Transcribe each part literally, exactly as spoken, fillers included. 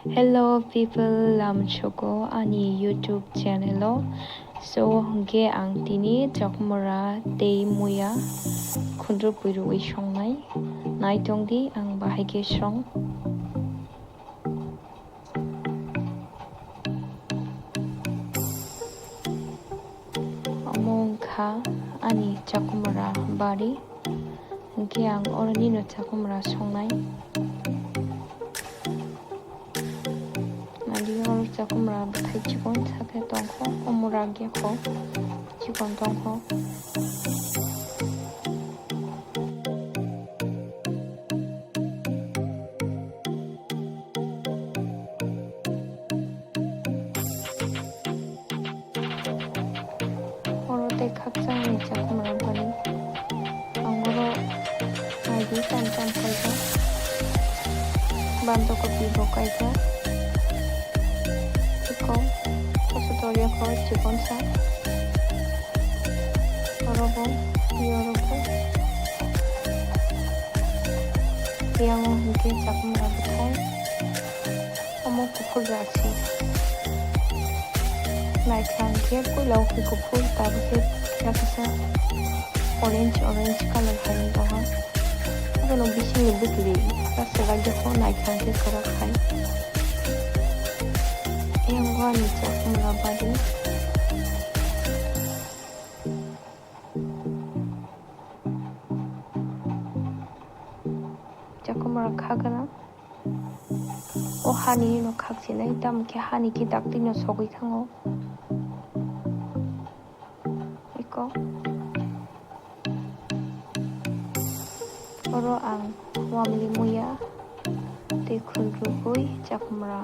Hello people, lamchoko ani YouTube channel o. So, hwnkhe ang tini chakumra tei muya khundruk pui rwui songnai. Naitongdi ang bahai khe song. Omo wngkha ani chakumra bari. Hwnkhe ang oro nino chakumra songnai. Nadi oro chakumra bwthai chikon sakhe tongkho, omo ragya kho, chikon tongkho. Oro tei khakchangni chakumra bari. Ang oro naidi tam tam khaijak. Bandakopi bo kaijak. Eko koso toria kho chikonsa. Oro bo, oro bo. Yang hwnkhe chakumra bwthai. Omo kuphur jarsi. Naikha hwnkhe puila o khe kuphur, tabuk khe kisa kisa orange, orange colour hai wng tongha. Abono bisingni bwtwi ta swlak ya kho, naikha hwnkhe kwrak hai. Eyang o ani chakumra bari. Chakumra khagana. O hani no khakchinai, tamo khe hani khe daktino sogwi thango. Eko. Oro ang wamli muya tei khunrwgwi chakumra.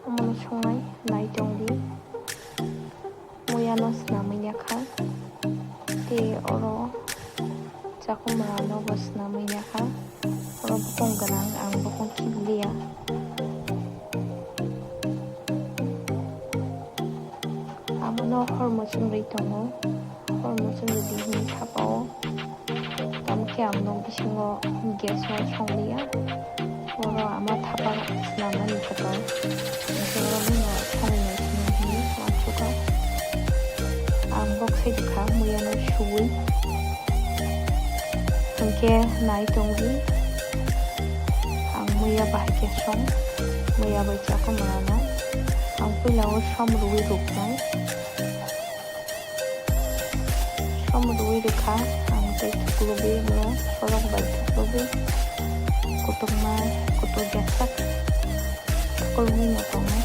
Omono songnai nai tongdi. Muyano swnamwi ya kha. Tei oro chakumrano bo swnamwi ya kha. Oro bokong gwnang, ang bokong kibliya. Abono hor muchung rwi tongo. Hor muchung rwdi hwnwi thapao. Tamokhe ang nok bisingo gas o songliya. Oro ama thapa swnamnani kwtal. Hwnkhe oro nino songnai hwnwi uansukha. Ang bok sai dikha muyano suwi. Hwnkhe nai tongdi. Ang muya bahai khe song. Muya bai chakumrano. Ang puila o som rwui rwknai. Som rwui rwkha, ang tei thuklubwi, omo sorok bai thuklubwi, kutukma, kutuk jasak thuklubwi no tongnai.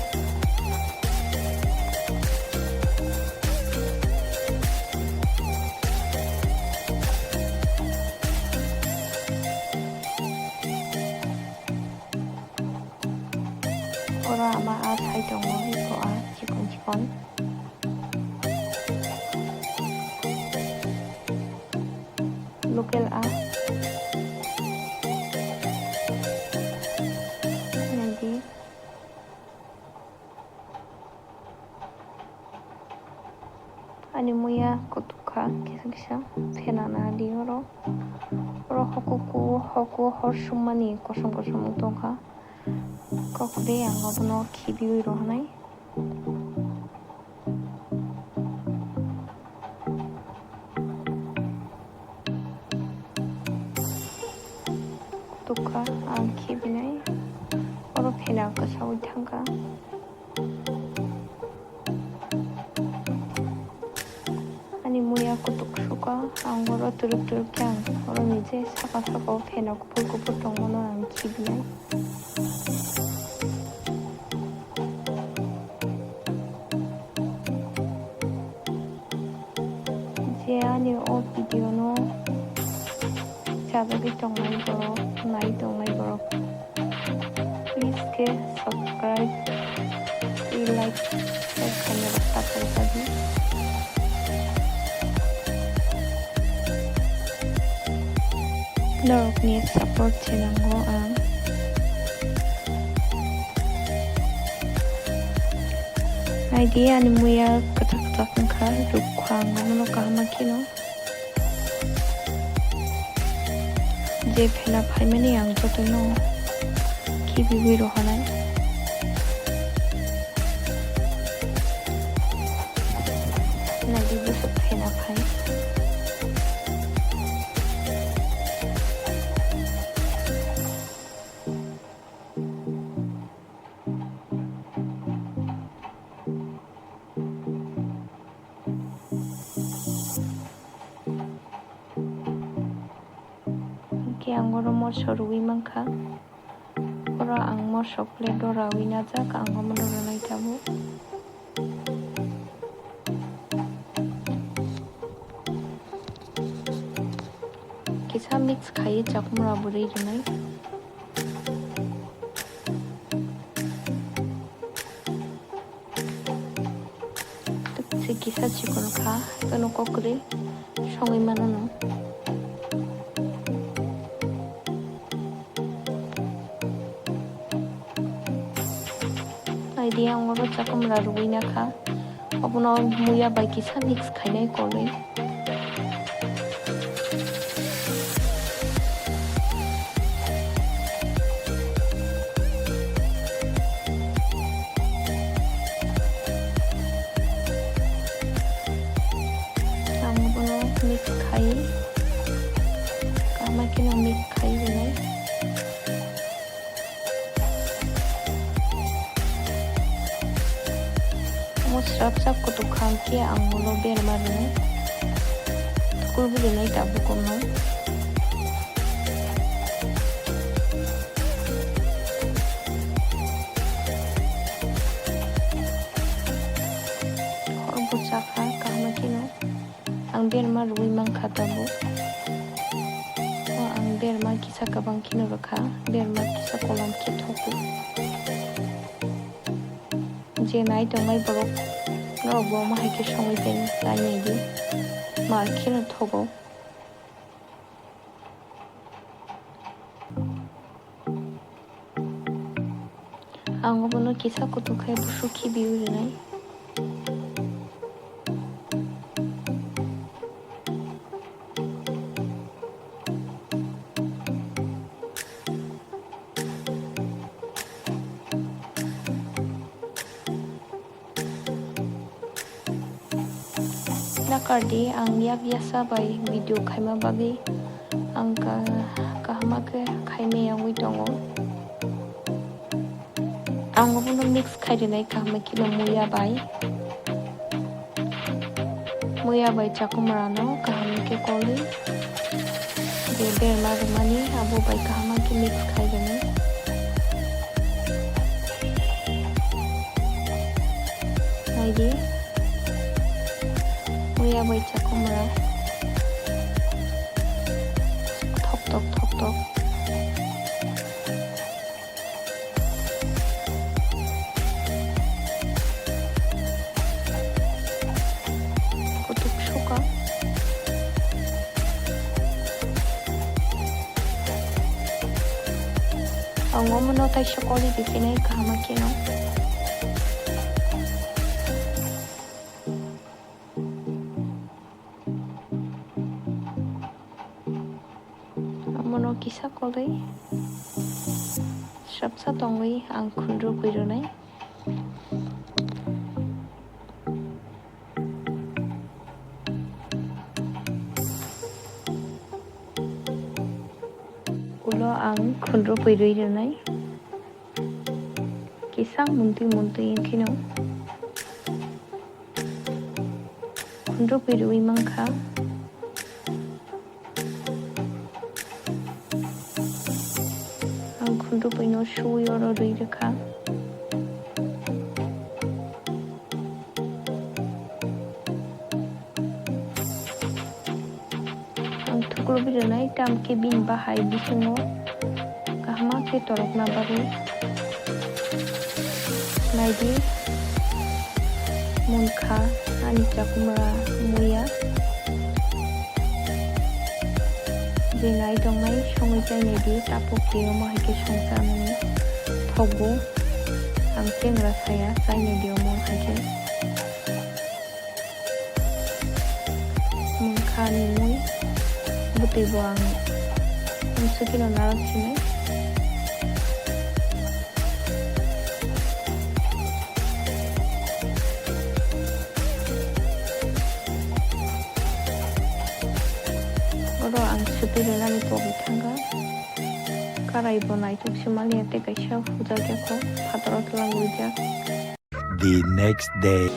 Oro ama a thai tongo, eko a chikon chikon. Local a. Naidi. Ani muya kutuk kha kisa kisa, phena nadi oro. Oro hokuku, hoku hor summani kosom kosom wng tongkha. Kokde ang obono khibiwi rohornai. Tukha ang khibinai. Oro phela kwsawi thangkha. Ani muya kutuk suka, ang oro turuk turuk khe ang oro nije saka saka o phela kuphur kuphur tongmano ang khibinai. Je ani o video no chajagwi tongnai borok, nai tongnai borok, please khe subscribe tei like, share khaina rok ta paijadi. Norokni support se nango ang. Naidi ani muya kwchak kwchak wngkha, rukha ang omono kaham kheno. Je phela phaimani ang jotono Khibiwi rohonai. Naidi bwswk phena phai. Hwnkhe ang oro moso rwui mankha. Oro ang moso plate o raui najak, ang omono rwnai tabuk. Kisa mix khaiwi chakhumra bwrwi rwnai. Twk se kisa chikon kha, eno kokrwi songwi mano no. Naidi ang oro chakhumra rwui nakha, obono muya bai kisa mix khainai kolwi. Ang bono mix khai, kaham kheno mix khai rwnai. Omo srapsa kutuk kha hwnkhe ang ulo berma rwnai. Thukur bwrwi nai tabuk omo. Hor bwchakha kaham kheno. Ang berma rwui mankha tabuk. O ang berma kisa kwbang kheno rwkha, berma kisa kolam khe thogo. Je nai tongnai borok norok bo omo hai khe songwi tei nai nai di, mar kheno thogo. Ang obono kisa kutuk khe busu khibiwi rwnai. Nakardi ang yak yasa bai video khaima bagwi ang ka-, kaham khe khaimaya wngwi tongo. Ang obono mix khai rwnai kaham kheno muya bai. Muya bai chakhumrano kaham khe kolwi je berma rwmani abo bai kaham khe mix khai rwnai. Naidi, muya bai chakhumra thok thok thok thok. Kutuk suka. Ang omono taisa koli di phinai kaham kheno. Omono kisa kolwi srapsa tongwi ang khunrwkwi rwnai. Ulo ang khunrwkwi rwi rwnai. Kisa muntwi muntwi wngkheno khunrwkwi rwi mankha. Ang khunrwkwi no suwi oro rwi rwkha. Ang thuklubwi rwnai, tamo khe bini bahai bisingo kaham khe torokna bagwi. Naidi, munkha ani chakhumra muya. Je nai tongnai songwi chai naidi, tabuk twi omo hai khe songchanani thogo. Ang chengra saya, chai naidi omo hai khe. Munkha ani mui, bwtwi bo ang uansukhe no narwk sinai. Kok thangkha. Karai bo naithok se manya tei kaisa hujak ya kho. Phataro twlang wijak. The next day.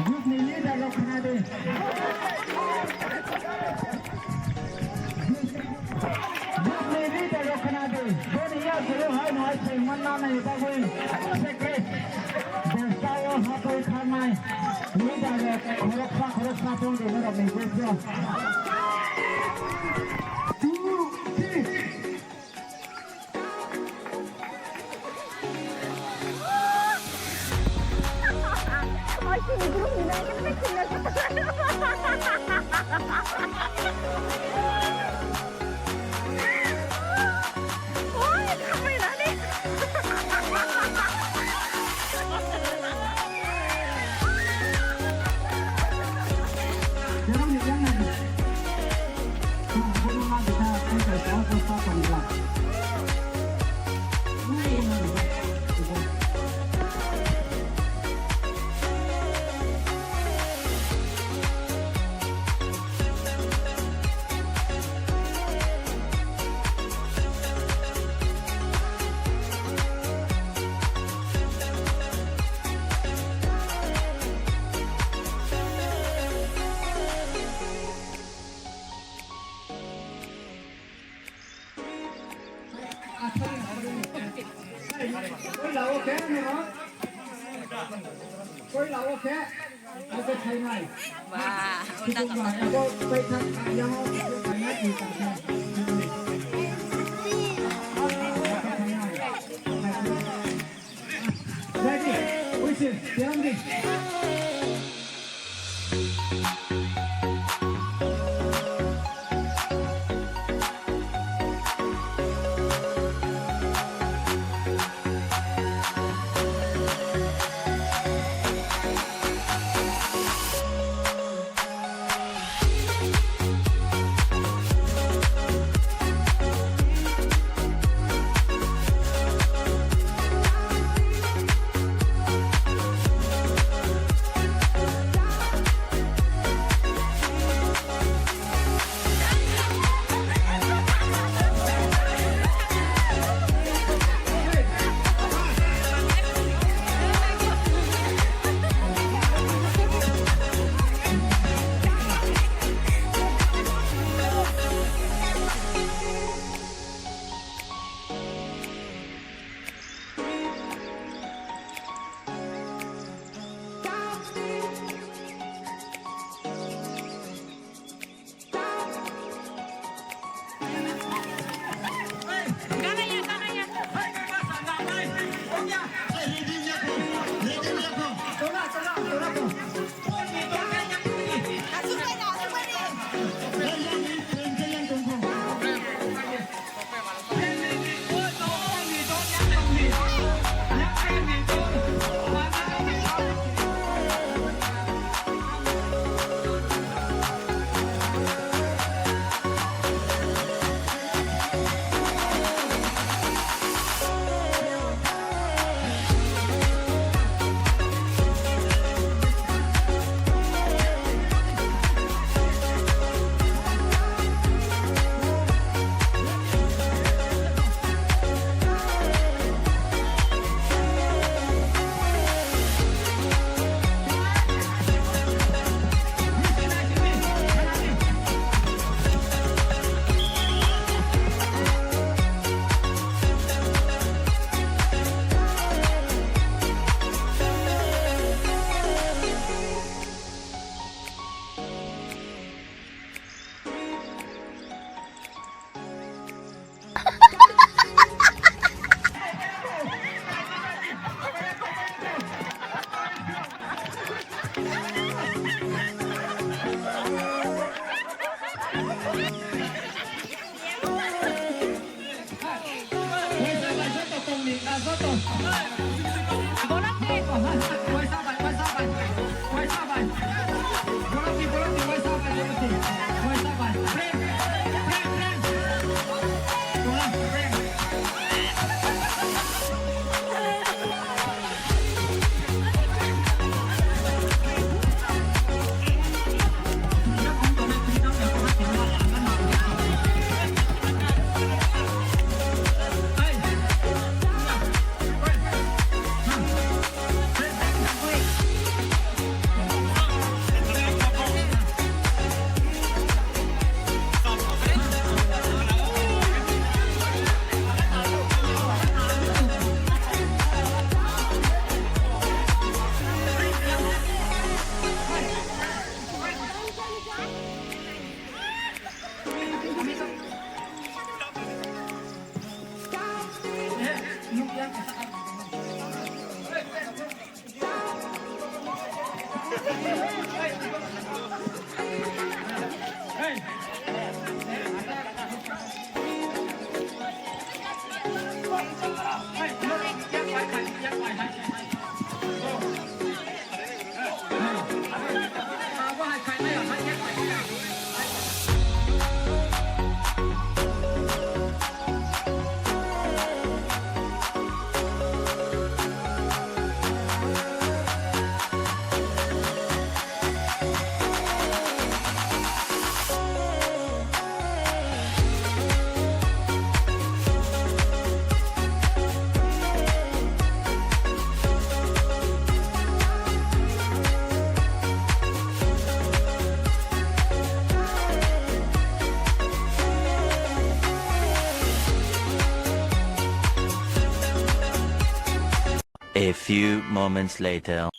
Group ni leader rok khna di. Group ni leader rok khna di. Boni ya guru hai no hai se manna nai bagwi secret. Bostao hapoi kharnai. Leader rok khoroksa khoroksa tong di norok ni group rok. Two, three. Wah, udah kok. A few moments later.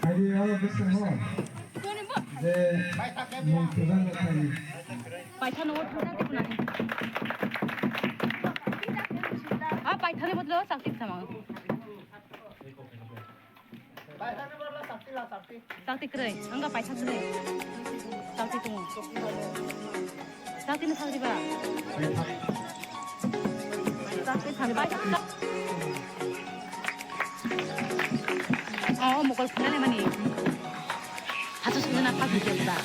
Hari aro bwskango je mung kwbangma thani. Paithakno o thangna tei khwnani. Ha, paithakni bodolo chakti sama. Chakti kwrwi, wngkha paithak kwrwi. Chakti tongo. Chakti no sakri ba? Chakti sakri ba? Oh, mokol khulai mani. Hachu sujana phak di ba.